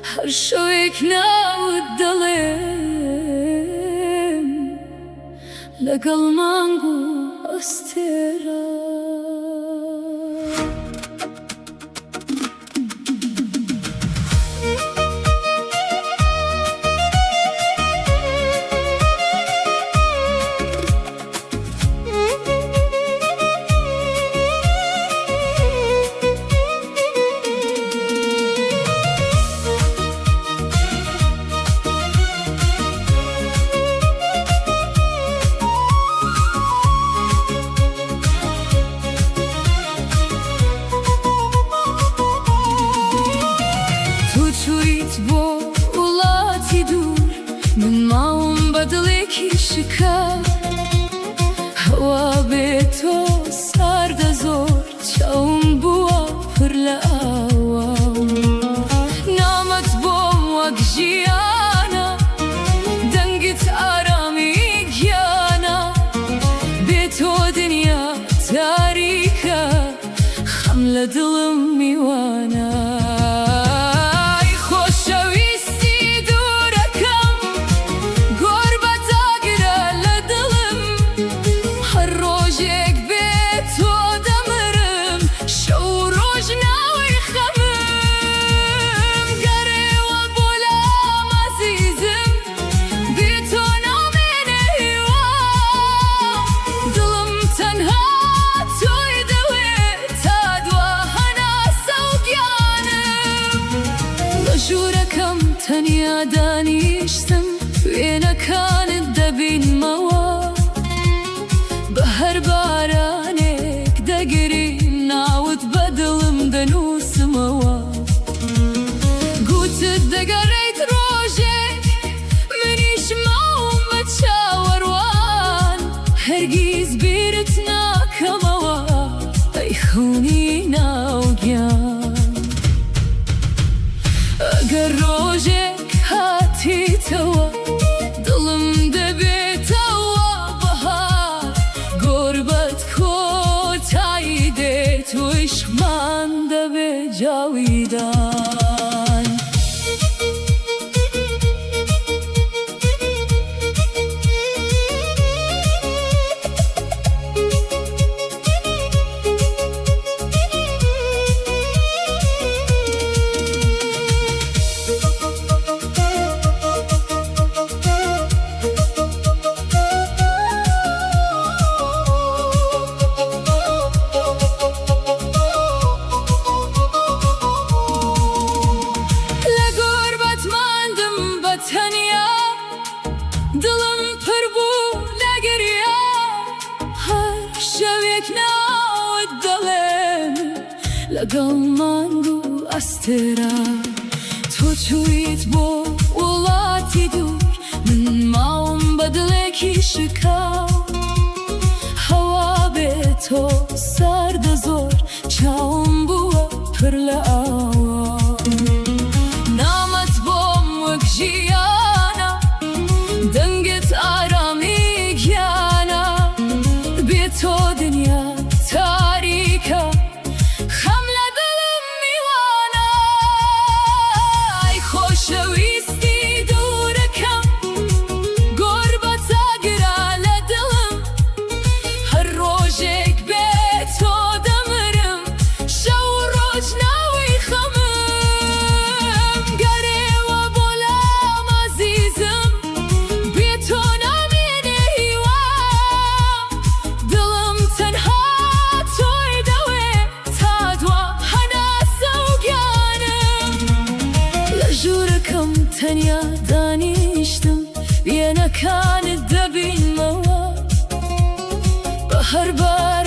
هەر شەوێک ناوت دەڵێم لەگەڵ مانگ و ئەستێرە. تۆ چوویت بۆ وڵاتی دوور، من ماوم بە دڵێکی شکاو. هەوا بێ تۆ ساردە زۆر، چاوم بووە پر لە ئاو. نامەت بۆم وەک ژیانە، دەنگت ئارامی گیانە. بێ تۆ دنیا تاریکە، خەم لە دڵم میوانە. ئای خۆشەویستی دوورەکەم، گۆربەت ئاگرە لە دڵم. هەر ڕۆژێک بێ تۆ دەمرم، شەو و ڕۆژ ناوی خەمم. گەڕێوە بۆ لام ئازیزم، بێ تۆ نامێنێ هیوا. دڵم تەنها تۆی دەوێ، تا دوا هەناسە و گیانم. لە ژوورەکەم تەنیا دانیشتم، وێنەکانت دەبینمەوە. بە هەر بارانێک دەگریم، ناوت بە دڵم دەنووسمەوە. گوتت دەگەڕێیت ڕۆژێک، منیش ماوم بە چاوەڕوان. هەرگیز بیرت ناکەمەوە، ئەی خەونی ناو گیان. ئەگەر ڕۆژێک هاتیتەوە، دڵم دەبێتەوە بەهار. گۆربەت کۆتایی دێت و عیشقمان دەبێ جاویدان. لە گۆربەت ماندم بە تەنیا، دڵم پر بوو لە گریا. هەر شەوێک ناوت دەڵێم لەگەڵ مانگ و ئەستێرە. تۆ چوویت بۆ وڵاتی دوور، من ماوم بە دڵێکی شکاو. هەوا بێ تۆ ساردە زۆر، چاوم بووە پر لە ئاو. نامەت بۆم وەک ژیانە، دەنگت ئارامی گیانە. بێ تۆ دنیا تاریکە، خەم لە دڵم میوانە. ئای خۆشەویستی دوورەکەم، گۆربەت ئاگرە لە دڵم. هەر ڕۆژێک بێ تۆ دەمرم، شەو و ڕۆژ ناوی خەمم. گەرێوە بۆ لام ئازیزم، بێ تۆ نامێنێ هیوا. دڵم تەنها تۆی دەوێ، تا دوا هەناسە و گیانم. لە ژوورەکەم تەنیا دانیشتم، وێنەکانت دەبینمەوە. بە هەر بارانێک